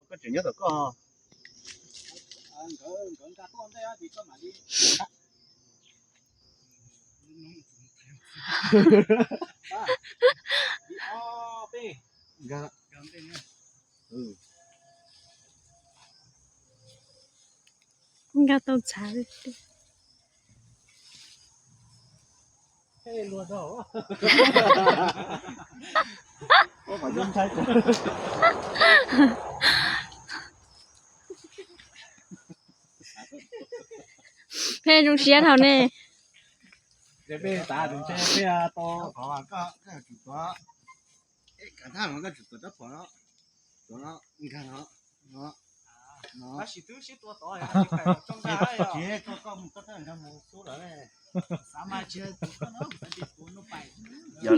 Koj tseem nyob tom koj. Nkag tau txhav. Peb zoo siab dhau ne. Yog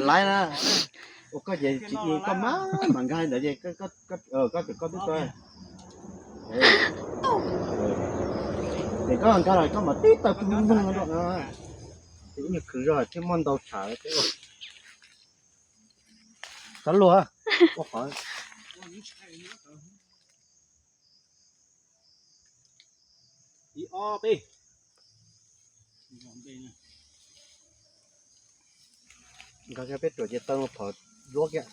laib na, ua koj ces tsis i koj mas mam nkag ntawd ces koj txawm koj twb tau. Ces koj nkag los koj mam tib tau tus moog no. Ces ib nyuag khwv zog thiaj muaj ntau tshav thiab. Txhob luag, ua qhov. Ib ob peb. Nkag peb ruam ces tau phom duab kiag.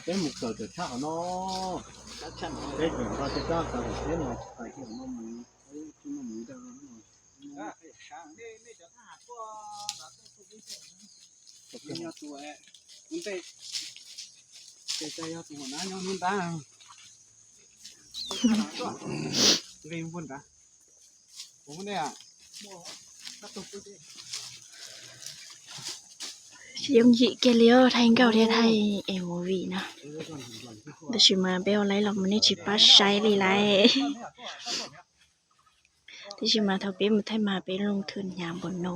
Peb mus kawm cov tshaj qhov no, peb tseem nqa tej rab kav kom peb mus tsis pais kiag no mus, peb tsis muaj mus ntawd. Nyob tus, kuv ntej, ces yog tus hua na nyob hnub nrab, nqi npuag nrad, kuv ntej. Yooj yim kiag li os, thaij nkauj thiab thaij movie no. Tab sis mas peb ua laib los mus nej tsis pab saib li lawm. Tab sis mas thaum peb mus thaij mas peb lub thwm hnyav npaum no.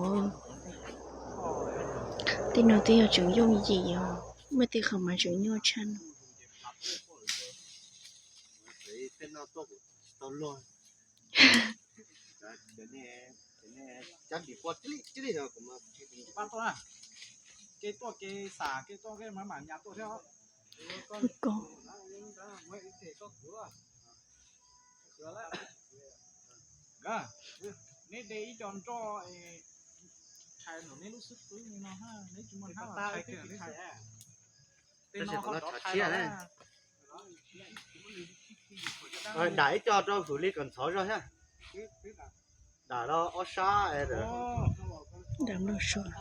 Tej no twb yog tseem yooj yim os, muaj tej qhov mas tseem nyuaj tshaj no. Ua ko. Neb de ib co nroj, neb lub xub pwb no, neb tsis muaj hnab los thais kiag. Dam ib co rau hauv li kom ntxhov zog thiab. Dam rau ob sab. Dam nplooj sua.